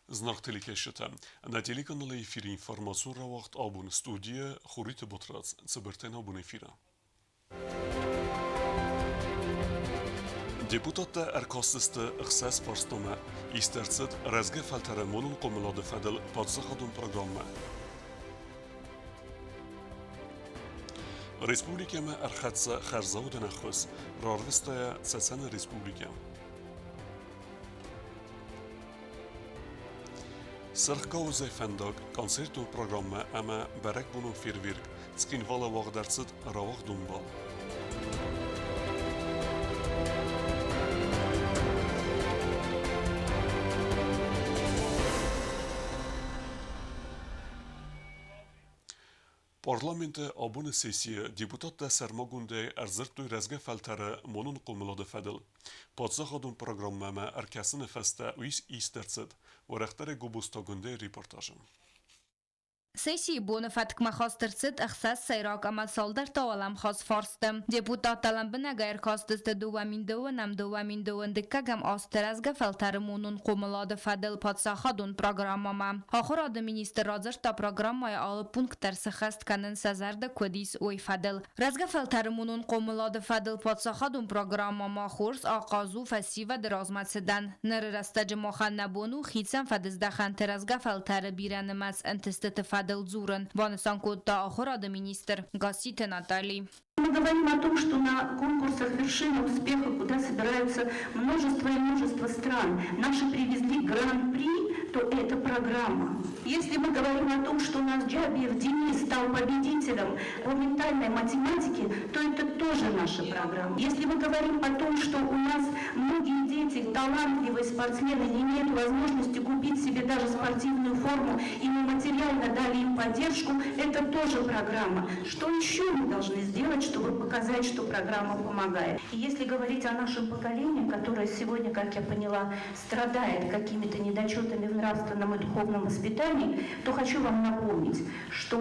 Зынаргъ телекӕсджытӕ, нӕ телеканалы эфиры информацион рауагъд абон студийӕ Хуриты Батрадз, цыбыртӕй нӕ абон эфиры. Депутаттӕ ӕркастысты ӕхсӕз фарстамӕ, ист ӕрцыд рӕзгӕ фӕлтӕры монон хъомылады фӕдыл паддзахадон программӕ. Республикӕмӕ ӕрхӕццӕ хӕрзаудӕн ӕххуыс, рарвыста йӕ Цӕцӕны республикӕ. Сырх гауызӕй фӕндаг, концертон программӕ ӕмӕ бӕрӕгбонон фейерверк Цхинвалы уагъд ӕрцыд рауагъдон бал. Парламенты абоны сессийы депутаттӕ сӕрмагондӕй ӕрдзырдтой рӕзгӕ фӕлтӕры монон хъомылады фӕдыл. Паддзахадон программӕмӕ ӕркӕсыны фӕстӕ уый ист ӕрцыд уӕрӕхдӕрӕй Гобозтагондӕй репортажы. Сессийы боны фӕткмӕ хаст ӕрцыд ӕхсӕз сӕйраг ӕмӕ цалдӕр та уӕлӕмхас фарсты. Депутаттӕ лӕмбынӕгӕй ӕркастысты 2002-ӕм 2002 дыккӕгӕм азты рӕзгӕ фӕлтӕры монон хъомылады фӕдыл паддзахадон программӕмӕ. Ахуырады министр радзырдта программӕйы алы пункт дӕр сӕххӕст кӕнын сӕ зӕрды куыд ис, уый фӕдыл. Рӕзгӕ фӕлтӕры монон хъомылады фӕдыл паддзахадон программӕ ма хорз ахъаз у фӕсивӕды размӕцыдӕн. Ныры рӕстӕджы махӕн нӕ бон у хицӕн фӕдыздӕхӕнты рӕзгӕ фӕлтӕры бирӕнымӕц ӕнтыстыты фӕдыл дзурын, банысан кодта ахуырады министр Гасситы Натали. Мы говорим о том, что на конкурсах «Вершина успеха», куда собираются множество и множество стран, наши привезли гран-при, то это программа. Если мы говорим о том, что у нас Джабиев Денис стал победителем по ментальной математике, то это тоже наша программа. Если мы говорим о том, что у нас многие дети, талантливые спортсмены, не имеют возможности купить себе даже спортивную форму, и мы материально дали им поддержку, это тоже программа. Что еще мы должны сделать, чтобы показать, что программа помогает? И если говорить о нашем поколении, которое сегодня, как я поняла, страдает какими-то недочетами в нравственном и духовном воспитании, то хочу вам напомнить, что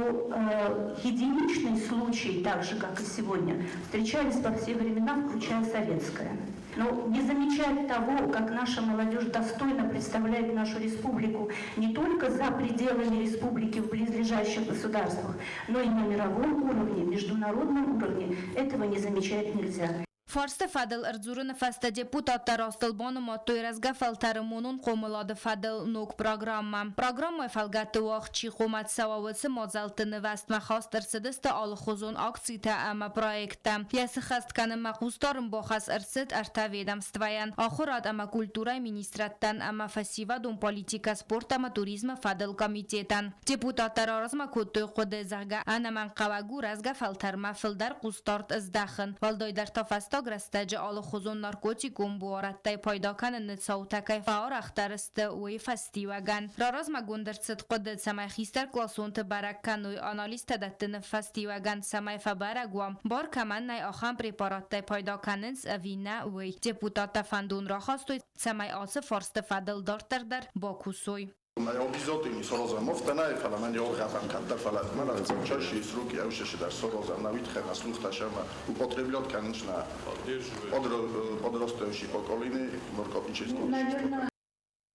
единичные случаи, так же, как и сегодня, встречались во все времена, включая советское. Но не замечать того, как наша молодежь достойно представляет нашу республику не только за пределами республики в близлежащих государствах, но и на мировом уровне, международном уровне, этого не замечать нельзя. Фарсты фӕдыл ӕрдзурыны фӕстӕ депутаттӕ растыл банымадтой рӕзгӕ фӕлтӕры монон хъомылады фӕдыл ног программӕ. Программӕйы фӕлгӕтты уагъд чи хъомӕ цӕуа, уыцы мадзӕлтты нывӕзтмӕ хаст ӕрцыдысты алыхуызон акцитӕ ӕмӕ проекттӕ. Йӕ сыххӕст кӕнынмӕ хъусдарын бахӕс ӕрцыд ӕртӕ ведомствӕйӕн – ахуырад ӕмӕ культурӕйы министрадтӕн ӕмӕ фӕсивӕдон политикӕ, спорт ӕмӕ туризмы фӕдыл комитетӕн. Депутаттӕ раразмӕ кодтой хъуыды, зӕгъгӕ, ӕнӕмӕнгхъӕуӕг у рӕзгӕ фӕлтӕрмӕ фылдӕр хъусдард здахын, уӕлдайдӕр та фӕстаг рӕстӕджы алыхуызон наркотикон буарадтӕй пайда кӕныны цаутӕ кӕй фӕарӕхдӕр сты, уый фӕстиуӕгӕн. Раразмӕгонд ӕрцыд хъуыды, цӕмӕй хистӕркъласонты бӕрӕг кӕной анализтӕ дӕттыны фӕстиуӕгӕн, цӕмӕй фӕбӕрӕг уа, бар кӕмӕн нӕй, ахӕм препараттӕй пайда кӕнынц ӕви нӕ, уый. Депутаттӕ фӕндон рахастой, цӕмӕй ацы фарсты фӕдыл дарддӕр дӕр бакусой. Обязательно сорозам офтанай, фӕлӕ мӕн ёргъӕвӕм кӕддӕр, фӕлӕ мӕн чаще из руки ӕвшешидӕр сорозам, на уитхӕна слухташама употреблять конечно подростающие поколение наркотического.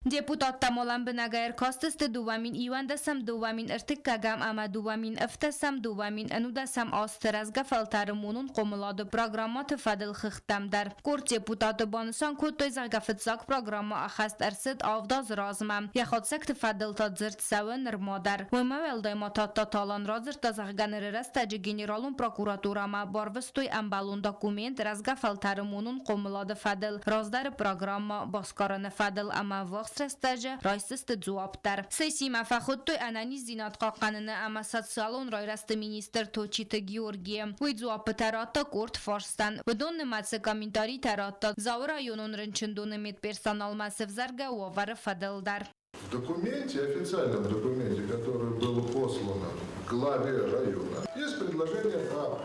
Депутаттӕ ма лӕмбынӕгӕй ӕркастысты 2011, 2001 ӕмӕ 2017, 2019 азты рӕзгӕ фӕлтӕры монон хъомылады программӕты фӕдыл хыгъдтӕм дӕр. Къорд депутаты банысан кодтой, зӕгъгӕ, фыццаг программӕ ӕххӕст ӕрцыд 7 азы размӕ. Йӕ хатдзӕгты фӕдыл та дзырд цӕуы нырма дӕр. Уымӕ уӕлдай ма Тадтаталан радзырдта, зӕгъгӕ, ныры рӕстӕджы Генералон прокуратурӕмӕ барвыстой ӕмбӕлон документ рӕзгӕ фӕлтӕры монон хъомылады фӕдыл раздӕры программӕ басгарыны фӕдыл ӕмӕ ӕввахс рӕстӕджы райсдзысты дзуапп дӕр. Сессимӕ фӕхуыдтой ӕнӕниздзинад хъахъхъӕныны ӕмӕ социалон райрӕзты министр Точиты Георгийы. Уый дзуаппытӕ радта къорд фарстӕн. Уыдон нымӕцы комментаритӕ радта Дзауы районон рынчындоны медперсоналмӕ сӕвзӕргӕ уавӕры фӕдыл дӕр. В документе, официальном документе, который был послан главе района, есть предложение по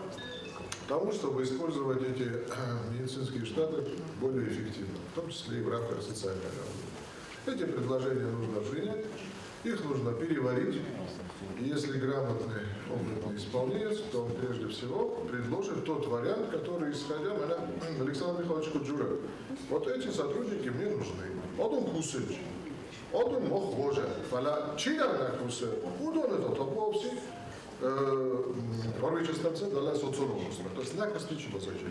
тому, чтобы использовать эти медицинские штаты более эффективно, в том числе и в рамках социальной работы. Эти предложения нужно принять, их нужно переварить. И если грамотный, опытный исполнитель, то он прежде всего предложит тот вариант, который, исходя, Александр Михайлович Куджура, вот эти сотрудники мне нужны. Потом Хусыч. Адон мах хорз, фӕлӕ чидӕр нӕ кусы, уыдоны та табуафси ӕрвитдзыстӕм сӕ дӕлӕ социалон куыстмӕ. То есть нӕ куыст ничи базайджы.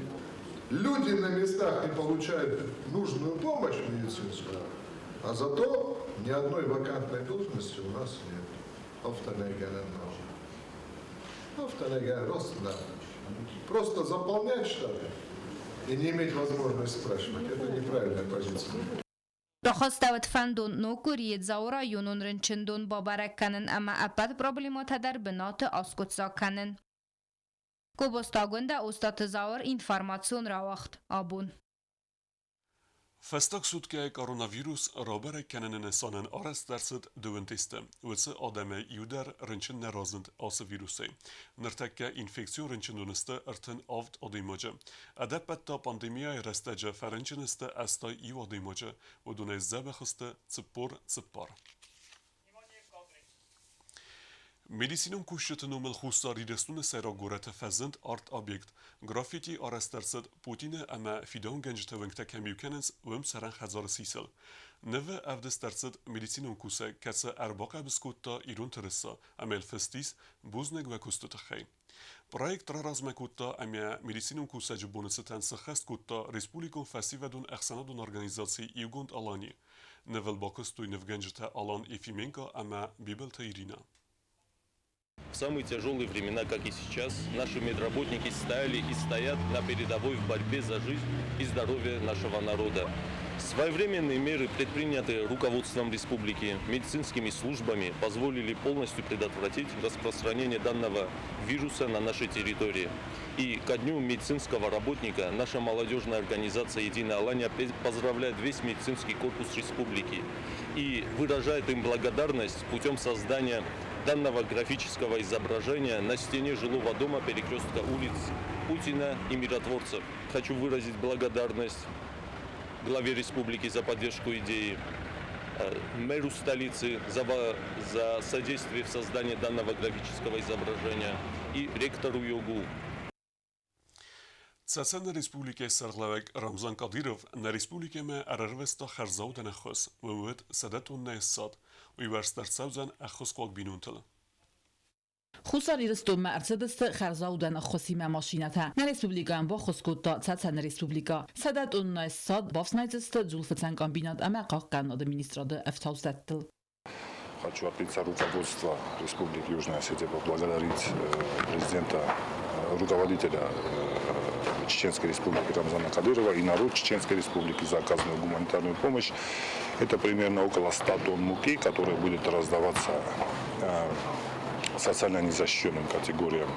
Люди на местах не получают нужную помощь медицинскую, а зато ни одной вакантной должности у нас нет. Афтӕ нӕй гӕнӕн нал. Афтӕ нӕй гӕнӕн, рост нӕ. Просто заполнять штаты и не иметь возможности спрашивать, это неправильная позиция. Рахастӕуыд фӕндон ног къуырийы Дзауы районон рынчындон бабӕрӕг кӕнын ӕмӕ ӕппӕт проблемӕтӕ дӕр бынаты аскъуыддзаг кӕнын. Гобозты Агуындӕ, Остъаты Зауыр, информацион рауагъд абон. Фӕстаг суткӕйы коронавирус рабӕрӕг кӕныны нысанӕн арӕзт ӕрцыд дыууын тесты. Уыцы адӕмӕй иу дӕр рынчын нӕ разынд ацы вирусӕй. Ныртӕккӕ инфекцион рынчындоны сты 37 адӕймаджы. Ӕдӕппӕт та пандемияйы рӕстӕджы фӕрынчын сты 81 адӕймаджы, уыдонӕй сдзӕбӕх сты 44. Медицинон кусджыты номыл Хуссар Ирыстоны сӕйраг горӕты фӕзынд арт-объект. Граффити арӕзт ӕрцыд Путины ӕмӕ фидауынгӕнджыты уӕнгтӕ кӕм иу кӕнынц, уым цӕрӕн хӕдзары сисыл. Нывы ӕвдыст ӕрцыд медицинон кусӕг, кӕцы ӕрбахъӕбыс кодта ирон тырыса ӕмӕ йыл фыст ис «Бузныг уӕ куысты тыххӕй». Проект раразмӕ кодта ӕмӕ медицинон кусӕджы боны цытӕн сыххӕст кодта республикон фӕсивӕдон ӕхсӕнадон организаци «Иугонд Алани». Нывыл бакуыстой нывгӕнджытӕ Алан Ефименко ӕмӕ Бибылты Иринӕ. В самые тяжелые времена, как и сейчас, наши медработники стояли и стоят на передовой в борьбе за жизнь и здоровье нашего народа. Своевременные меры, предпринятые руководством республики, медицинскими службами, позволили полностью предотвратить распространение данного вируса на нашей территории. И ко дню медицинского работника наша молодежная организация «Единая Алания» поздравляет весь медицинский корпус республики и выражает им благодарность путем создания данного графического изображения на стене жилого дома перекрестка улиц Путина и Миротворцев. Хочу выразить благодарность главе республики за поддержку идеи, мэру столицы за содействие в создании данного графического изображения и ректору ЙОГУ. Цӕцӕны Республикӕйы сӕргълӕууӕг Рамзан Кадыров нӕ республикӕмӕ ӕрӕрвыста хӕрзаудӕн ӕххуыс, уым уыд 100 тоннӕйы ссад, уый уӕрст ӕрцӕудзӕн ӕххуысхъуаг бинонтыл. Хуссар Ирыстонмӕ ӕрцыдысты хӕрзаудӕн ӕххуысимӕ машинӕтӕ. Нӕ республикӕйӕн баххуыс кодта Цӕцӕны республикӕ. 100 тоннӕйы ссад бафснайдзысты дзулфыцӕн комбинат ӕмӕ хъахъхъӕнынады министрады ӕфтауцдӕттыл. Хочу от лица руководства Республики Южная Осетия поблагодарить президента, руководителя Чеченской Республики Рамзана Кадырова и народ Чеченской Республики за оказанную гуманитарную помощь. Это примерно около 100 тонн муки, которая будет раздаваться социально незащищенным категориям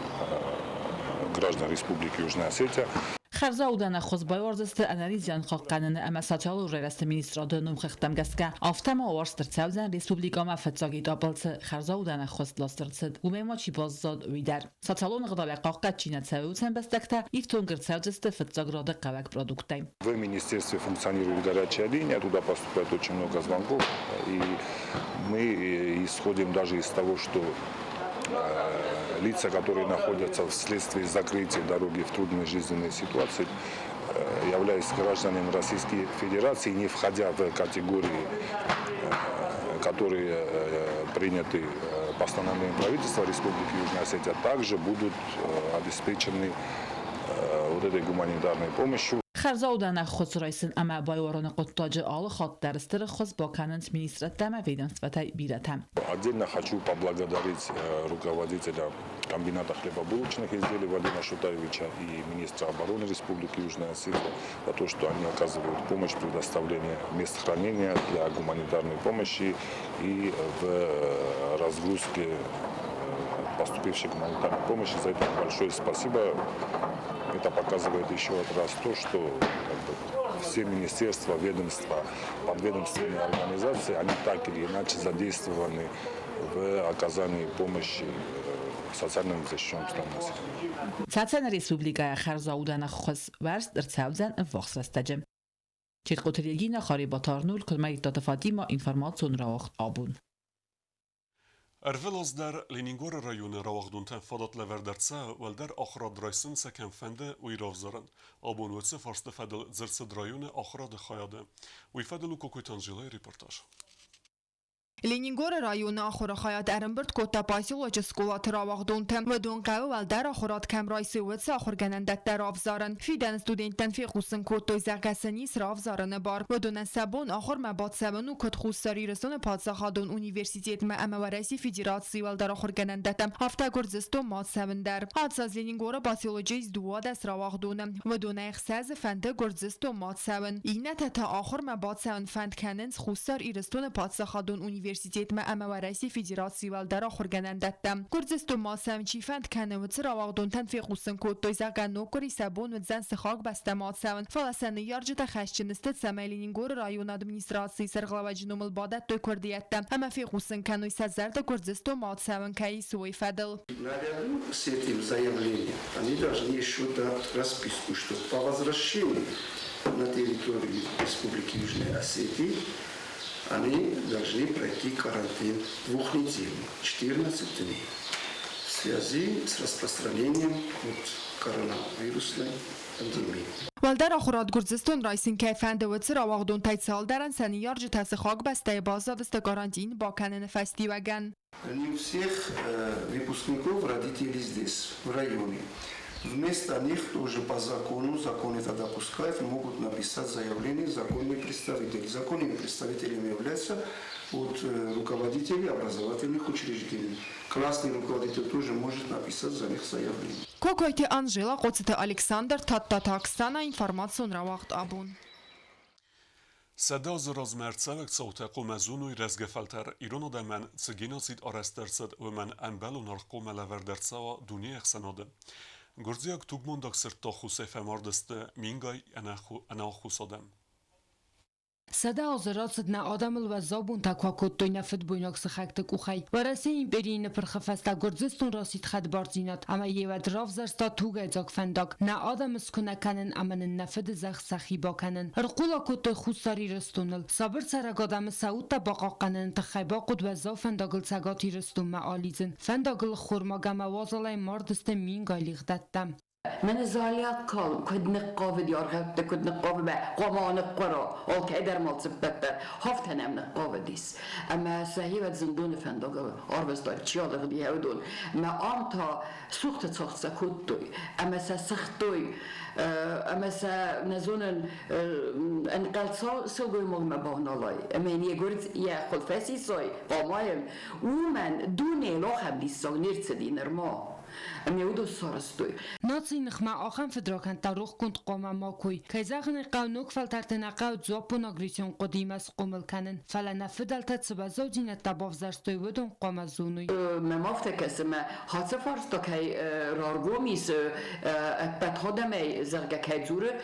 граждан Республики Южная Осетия. Хӕрзаудӕн ӕххуыс байуардзысты ӕнӕниздзинад хъахъхъӕныны ӕмӕ социалон райрӕзты министрады номхыгъдтӕм гӕсгӕ. Афтӕ ма уӕрст ӕрцӕудзӕн республикӕмӕ фыццаг этапыл цы хӕрзаудӕн ӕххуыс ласт ӕрцыд, уымӕй ма чи баззад, уый дӕр. Социалон ӕгъдауӕй хъахъхъӕд чи нӕ цӕуы, уыцы ӕмбӕстӕгтӕ ифтонг ӕрцӕудзысты фыццаг рады хъӕуӕг продукттӕй. В министерстве функционирует горячая линия, туда поступает очень много звонков, и мы исходим даже из того, что лица, которые находятся вследствие закрытия дороги в трудной жизненной ситуации, являясь гражданами Российской Федерации, не входя в категории, которые приняты постановлением правительства Республики Южная Осетия, также будут обеспечены вот этой гуманитарной помощью. Хӕрзаудӕн ӕххуыс райсын ӕмӕ байуарыны хъуыддаджы алы хатт дӕр стыр ӕххуыс бакӕнынц министрадтӕ ӕмӕ ведомствӕтӕй бирӕтӕ. Отдельно хочу поблагодарить руководителя комбината хлебобулочных изделий Вадима Шутаевича и министра обороны Республики Южная Осетия за то, что они оказывают помощь в предоставлении мест хранения для гуманитарной помощи и в разгрузке поступившей гуманитарной помощи. За это большое спасибо. Это показывает еще раз то, что как бы все министерства, ведомства, подведомственные организации, они так или иначе задействованы в оказании помощи социально незащищенным слоям населения. Цӕцӕны республикӕйы хӕрзаудӕн ӕххуыс уӕрст ӕрцӕудзӕн ӕввахс рӕстӕджы. Четкъоты Регина, Харебаты Арнольд, Куырмӕиттаты Фатима, информацион рауагъд абон. Ӕрвылаз дӕр Ленингоры районы рауагъдонтӕн фадат лӕвӕрд ӕрцӕуы уӕлдӕр ахуырад райсын сӕ кӕм фӕнды, уый равзарын. Абон уыцы фарсты фӕдыл дзырд цыд районы ахуырады хайады. Уый фӕдыл у Кокойты Анжелӕйы репортаж. Ленингоры районы ахуыры хайад ӕрӕмбырд кодта поселочы скъолаты рауагъдонты. Уыдон хъӕуы уӕлдӕр ахуырад кӕм райсой, уыцы ахуыргӕнӕндӕттӕ равзарын. Фидӕны студенттӕн фехъусын кодтой, зӕгъгӕ сын ис равзарыны бар. Уыдонӕн сӕ бон ахуырмӕ бацӕуын у куыд Хуссар Ирыстоны паддзахадон университетмӕ ӕмӕ Уӕрӕсейы Федерацийы уӕлдӕр ахуыргӕнӕндӕттӕм, афтӕ Гуырдзыстонмӕ ацӕуын дӕр. Ацы аз Ленингоры поселочы ис 12 рауагъдоны. Уыдонӕй ӕхсӕзы фӕнды Гуырдзыстонмӕ ацӕуын. Иннӕтӕ та ахуырмӕ бацӕуын фӕнд кӕнынц Хуссар Ирыстоны паддзахадон университетмӕ ӕмӕ Уӕрӕсейы Федерацийы уӕлдӕр ахуыргӕнӕндӕттӕм. Гуырдзыстонмӕ сӕм чи фӕнд кӕны, уыцы рауагъдонтӕн фехъусын кодтой, зӕгъгӕ, ног къуыри сӕ бон уыдзӕн сыхаг бӕстӕмӕ ацӕуын, фӕлӕ сӕ ныййарджытӕ хӕсджын сты, цӕмӕй Ленингоры районы администрацийы сӕргълӕууӕджы номыл бадӕттой куырдиӕттӕ ӕмӕ фехъусын кӕной сӕ зӕрдӕ Гуырдзыстонмӕ ацӕуын кӕй ис, уый фӕдыл. Наряду с этим заявлением они должны еще дать расписку, что по возвращении на территорию Республики Южная Осетия они должны пройти карантин двухнедельный, 14 дней, в связи с распространением вот, коронавирусной пандемии. Уӕлдӕр ахуырад Гуырдзыстон райсын кӕй фӕнды, уыцы рауагъдонтӕй цалдӕрӕн сӕ ныййарджытӕ сыхаг бӕстӕйы баззадысты карантин бакӕныны фӕстиуӕгӕн. Не у всех выпускников родители здесь, в районе. Вместо них тоже по закону, закон это допускает, могут написать заявление законные представители. Законными представителями являются вот, руководители образовательных учреждений. Классный руководитель тоже может написать за них заявление. Кокойты Анжела, Хъоцыты Александр, Тадтаты Оксана, информацион рауагъд Абон. 100 азы размӕ ӕрцӕуӕг цаутӕ хъуамӕ зоной рӕзгӕ фӕлтӕр, ирон адӕмӕн цы геноцид арӕзт ӕрцыд, уымӕн ӕмбӕлон аргъ хъуамӕ лӕвӕрд ӕрцӕуа дунейы ӕхсӕнады. Гуырдзиаг тугмондаг сырдты аххосӕй фӕмард сты мингай ӕнӕаххос адӕм. 100 азы рацыд, нӕ адӕмыл уӕззау бонтӕ куы акодтой нӕ фыдбойнаг сыхӕгты къухӕй. Уӕрӕсейы империйы ныпырхы фӕстӕ Гуырдзыстон расидт хӕдбардзинад ӕмӕ йе уӕд равзӕрста тугӕйдзаг фӕндаг, нӕ адӕмы скуынӕг кӕнын ӕмӕ нын нӕ фыды зӕхх сӕхи бакӕнын. Ӕрхъула кодтой Хуссар Ирыстоныл. Сабыр цӕрӕг адӕмы сӕ удтӕ бахъахъхъӕныны тыххӕй бахъуыд уӕззау фӕндагыл Цӕгат Ирыстонмӕ алидзын. Фӕндагыл ӕххормаг ӕмӕ уазалӕй мардысты мингай лигъдӕттӕ. Мӕнӕ залиаг калм куыд ныхъхъавыди аргъӕутты, куыд ныхъхъавы, хъуамӕ аныхъхъуыра алкӕйдӕр малцыппӕт дӕр, афтӕ нӕм ныхъхъавыдис. Ӕмӕ сӕхи зындоны фӕндагыл арвыста, чи алыгъди, уыдон. Ӕмӕ ам та сухты цагъд сӕ кодтой ӕмӕ сӕ сыгътой ӕмӕ сӕ нӕ зонын ӕнхъӕлцау сылгоймагмӕ бавналай ӕмӕ йын йе гуырдз йӕ хуылфӕй сисой хъамайын, уымӕн дунейыл ахӕм диссаг не рцыди нырма. Ӕмӕ уыдон сарӕзтой. Нацийы ныхмӕ ахӕм фыдракӕндтӕ рохгонд хъуамӕ ма кой. Кӕй зӕгъын ӕй хъӕуы, ног фӕлтӕрты нӕ хъӕуы дзуаппон агрессион хъуыдыимӕ схъомыл кӕнын, фӕлӕ нӕ фыдӕлтӕ цы уӕззаудзинӕдтӕ бавзӕрстой, уыдон хъуамӕ зоной. Мӕм афтӕ кӕсы, мӕ хӕцы фарста кӕй раргом ис ӕппӕт адӕмӕй, зӕгъгӕ, кӕй дзуры,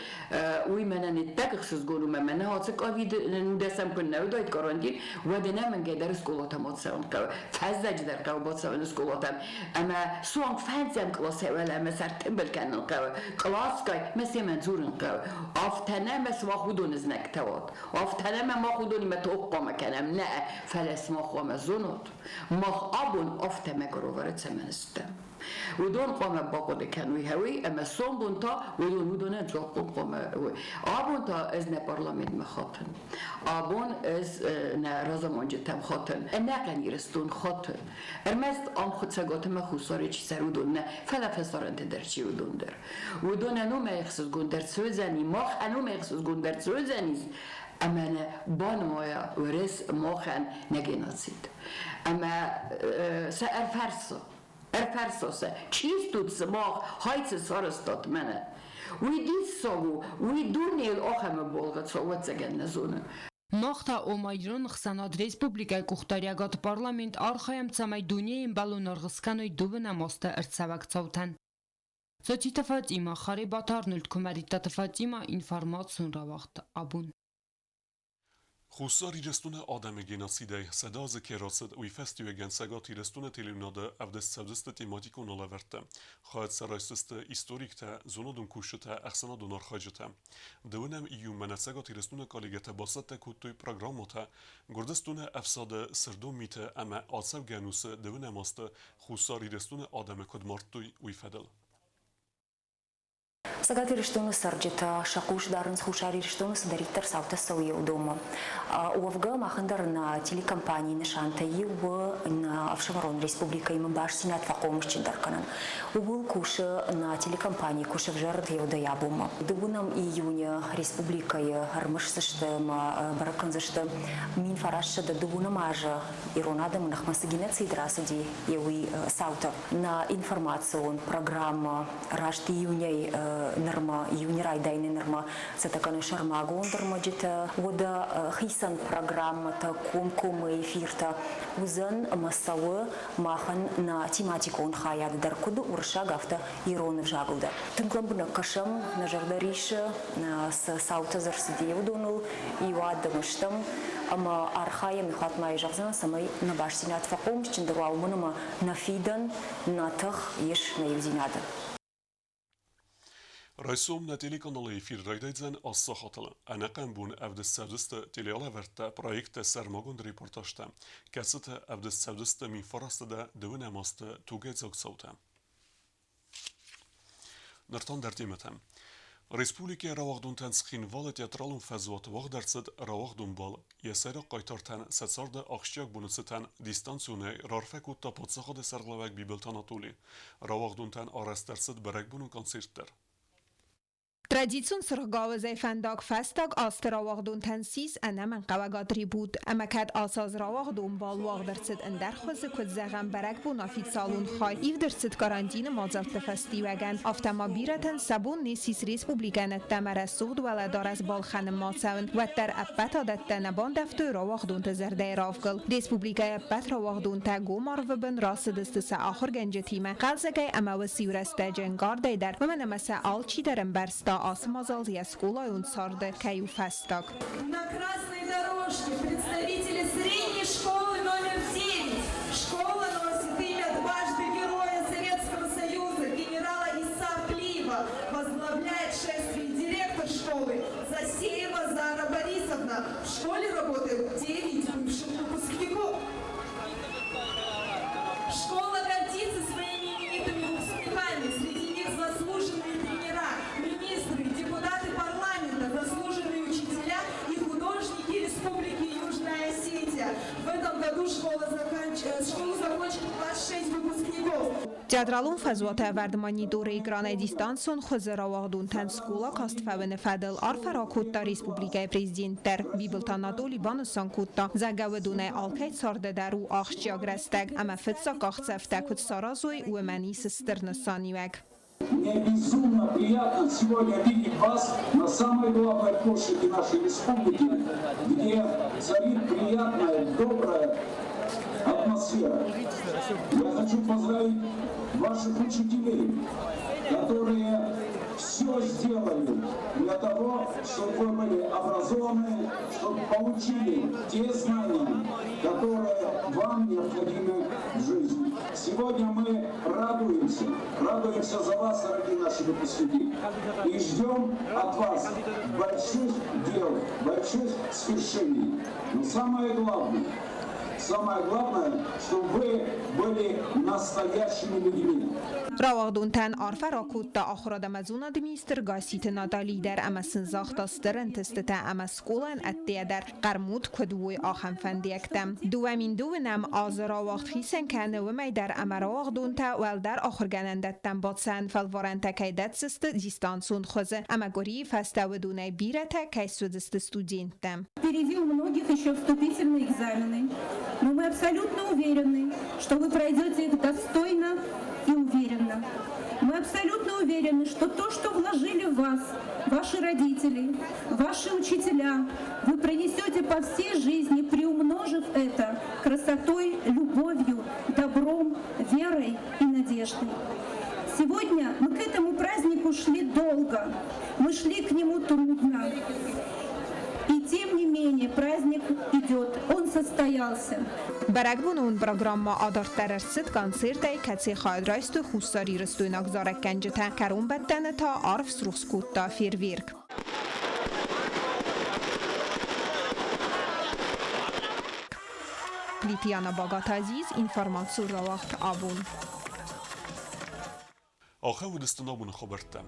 уый мӕнӕн иттӕг ӕхсызгон у, мӕ мӕнӕ ацы ковид нудӕсӕм куы нӕ уыдаид карантин, уӕд ӕнӕмӕнгӕй дӕр скъолатӕм ацӕуын хъӕуы, фӕззӕджы дӕр хъӕуы бацӕуын скъолатӕм. Ӕмӕ суанг фӕндзӕм къласӕй уӕлӕмӕ сӕртымбыл кӕнын хъӕуы, къласгай мӕ семӕ дзурын хъӕуы. Афтӕ нӕ мӕ сымах уыдоны знӕгтӕ уат, афтӕ нӕ мӕ мах уыдонимӕ тох хъуамӕ кӕнӕм, нӕ, фӕлӕ сымах хъуамӕ зонут, мах абон афтӕ мӕгуыровӕры цӕмӕн стӕм. Уыдон хъуамӕ бахъуыды кӕной уый, ӕмӕ сомбон та уыдон уыдонӕн дзуаппон хъуамӕ уой. Абон та ӕз нӕ парламентмӕ хатын. Абон ӕз нӕ разамонджытӕм хатын. Ӕнӕхъӕн Ирыстон хаты. Ӕрмӕст ам Цӕгаты ӕмӕ Хуссары чи цӕры, уыдон нӕ, фӕлӕ фӕсарӕнты дӕр чи уыдон дӕр. Уыдонӕн уымӕй ӕхсызгондӕр цы уыдзӕни, махӕн уымӕй ӕхсызгондӕр цы уыдзӕнис, ӕмӕ нӕ банымайа Уӕрӕс махӕн нӕ геноцид. Ӕмӕ сӕ ӕрфӕрсы, ӕрфӕрса сӕ, чи стут сымах, хай цы сарӕзтат мӕнӕ. Уый диссаг у, уый дунейыл ахӕмы болгъы ӕвӕццӕгӕн нӕ зоны. Мах та, ома ирон ӕхсӕнад республикӕйы къухдариӕгад парламент архайӕм, цӕмӕй дунейы ӕмбӕлон аргъ скӕной дыууынӕм азты ӕрцӕуӕг цаутӕн. Цоциты Фатима, Харебаты Арнольд, Куымӕридтаты Фатима, информацион рауагъд абон. Хуссар Ирыстоны адӕмы геноцидӕй 100 азы ке рацыд, уый фӕстиуӕгӕн Цӕгат Ирыстоны телеуынады ӕвдыст цӕудзысты тематикон алӕвӕрдтӕ. Хайад сӕ райсдзысты историктӕ, зонадон кусджытӕ, ӕхсӕнадон архайджытӕ. Дыууынӕм июньмӕ нӕ Цӕгат Ирыстоны коллегӕтӕ бацӕттӕ кодтой программӕтӕ Гуырдзыстоны ӕфсады сырдон миты ӕмӕ ацӕугӕ ӕнусы дыууынӕм азты Хуссар Ирыстоны адӕмы куыд мардтой, уый фӕдыл. Цӕгат Ирыстоны цӕрджытӕ сӕ хъус дарынц Хуссар Ирыстоны цыдӕриддӕр цаутӕ цӕуы уыдонмӕ. Уӕвгӕ махӕн дӕр нӕ телекомпанийы нысантӕй иу у нӕ ӕфсымӕрон республикӕимӕ бастдзинад фӕхъомысджындӕр кӕнын. Ууыл кусы нӕ телекомпани куы сӕвзӕрд еудӕй абонмӕ. Дыууынӕм июны республикӕйы ӕрмысдзысты ӕмӕ бӕрӕг кӕндзысты 1920 азы ирон адӕмы ныхмӕ цы геноцид рацыди, уый цаутӕ. Нӕ информацион программӕ раст июнӕй нырмӕ, июны райдайӕны нырмӕ цӕттӕ кӕны сӕрмагонд ӕрмӕджытӕ, уӕдӕ хицӕн программӕтӕ, комкоммӕ эфиртӕ уыдзӕн ӕмӕ цӕуы махӕн нӕ тематикон хайады дӕр, куыд уырыссаг, афтӕ ирон ӕвзагыл дӕр. Тынг лӕмбынӕг кӕсӕм, нӕ зӕрдӕ рисы, цы цаутӕ дзы ӕрцыди, уыдоныл иу адӕм стӕм ӕмӕ архайӕм, иу хатт ма йӕ зӕгъдзынӕн, цӕмӕй нӕ бастдзинад фӕхъомысджындӕр уа, уымӕн ӕмӕ нӕ фидӕн, нӕ тых ис нӕ иудзинады. Райсом нӕ телеканалы эфир райдайдзӕн ацы сахатыл. Ӕнӕхъӕн бон ӕвдыст цӕудзысты телеалӕвӕрдтӕ, проекттӕ, сӕрмагонд репортажтӕ, кӕцыты ӕвдыст цӕудзысты 1900 дыууынӕм азты тугӕйдзаг цаутӕ. Ныртон дӕр темӕтӕ. Республикӕйы рауагъдонтӕн Цхинвалы театралон фӕзуаты уагъд ӕрцыд рауагъдон бал. Йӕ сӕйраг хъайтартӕн сӕ царды ахсджиаг боны цытӕн дистанционӕй раарфӕ кодта паддзахады сӕргълӕууӕг Бибылты Анатоли. Рауагъдонтӕн арӕзт ӕрцыд бӕрӕгбонон концерт дӕр. Традицион цыргъгауызӕй фӕндаг фӕстаг азты рауагъдонтӕн ссис ӕнӕмӕнгхъӕуӕг атрибут. Ӕмӕ кӕд ацы аз рауагъдон бал уагъд ӕрцыд ӕндӕр хуызы, куыд зӕгъӕм, бӕрӕгбон официалон хай ивд ӕрцыд карантины мадзӕлтты фӕстиуӕгӕн, афтӕ ма бирӕтӕн сӕ бон не ссис республикӕйӕн ӕддӕмӕ рӕсугъд уӕлӕдарӕс балхӕнынмӕ ацӕуын, уӕддӕр ӕппӕт адӕттӕ нӕ бандӕвтой рауагъдонты зӕрдӕйы равгыл. Республикӕйы ӕппӕт рауагъдонтӕ гом арвы бын рацыдысты сӕ ахуыргӕнджытимӕ хъӕлдзӕгӕй ӕмӕ уыциу рӕстӕджы ӕнкъардӕй дӕр, уымӕн ӕмӕ сӕ алчидӕр ӕмбӕрста, ацы мадзал йӕ скъолайон царды кӕй у фӕстаг. На красной дорожке представители средней школы номер 9. Школа носит имя дважды Героя Советского Союза генерала Иса Плиева. Возглавляет шествие директор школы Засеева Зара Борисовна. В школе работают 9 бывших выпускников. Школа гордится своими именитыми выпускниками. Среди них заслуженные тренера, министры, депутаты парламента, заслуженные учителя и художники Республики Южная Осетия. В этом году школу закончит 26 выпускников. Театралон фӕзуаты ӕвӕрд мониторы экранӕй дистанцион хуызы рауагъдонтӕн скъола каст фӕуыны фӕдыл арфӕ ракодта республикӕйы президент дӕр. Бибылты Анатоли банысан кодта, зӕгъгӕ, уыдонӕй алкӕй царды дӕр у ахсджиаг рӕстӕг ӕмӕ фыццаг къахдзӕфтӕ куыд саразой, уымӕн ис стыр нысаниуӕг. Мне безумно приятно сегодня видеть вас на самой главной площади нашей республики, где царит приятная, добрая атмосфера. Я хочу поздравить ваших учителей, которые все сделали для того, чтобы вы были образованы, чтобы получили те знания, которые вам необходимы в жизни. Сегодня мы радуемся, радуемся за вас, дорогие наши выпускники, и ждем от вас больших дел, больших свершений. Но самое главное, чтобы вы были настоящими людьми. Рауагъдонтӕн арфӕ ракодта ахуырад ӕмӕ зонады министр Гасситы Натали дӕр ӕмӕ сын загъта стыр ӕнтыстытӕ ӕмӕ скъолайӕн ӕддейӕ дӕр хъӕрмуд куыд уой, ахӕм фӕндиӕгтӕ. 2002-ӕм азы рауагъд хицӕн кӕны уымӕй дӕр, ӕмӕ рауагъдонтӕ уӕлдӕр ахуыргӕнӕндӕттӕм бацӕуӕн фӕлварӕнтӕ кӕй дӕтдзысты дистанцион хуызы ӕмӕ къуырийы фӕстӕ уыдонӕй бирӕтӕ кӕй суыдзысты студенттӕ. Впереди у многих еще вступительные экзамены, но мы абсолютно уверены, что вы пройдете их достойно и уверенно. Мы абсолютно уверены, что то, что вложили в вас ваши родители, ваши учителя, вы пронесете по всей жизни, приумножив это красотой, любовью, добром, верой и надеждой. Сегодня мы к этому празднику шли долго, мы шли к нему трудно. И тем не менее праздник идет, он состоялся. Бӕрӕгбонон программӕ адарддӕр ӕрцыд концертӕй, кӕцыйы хайад райстой хуссарирыстойнаг зарӕггӕнджытӕ, кӕронбӕттӕны та арв срухс кодта фейерверк. Плитиана Багаты Азиз, информацион рауагъд абон. Ахӕм уыдысты нӕ абоны хабӕрттӕ.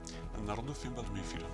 Народы фембӕлдмӕ эфиры.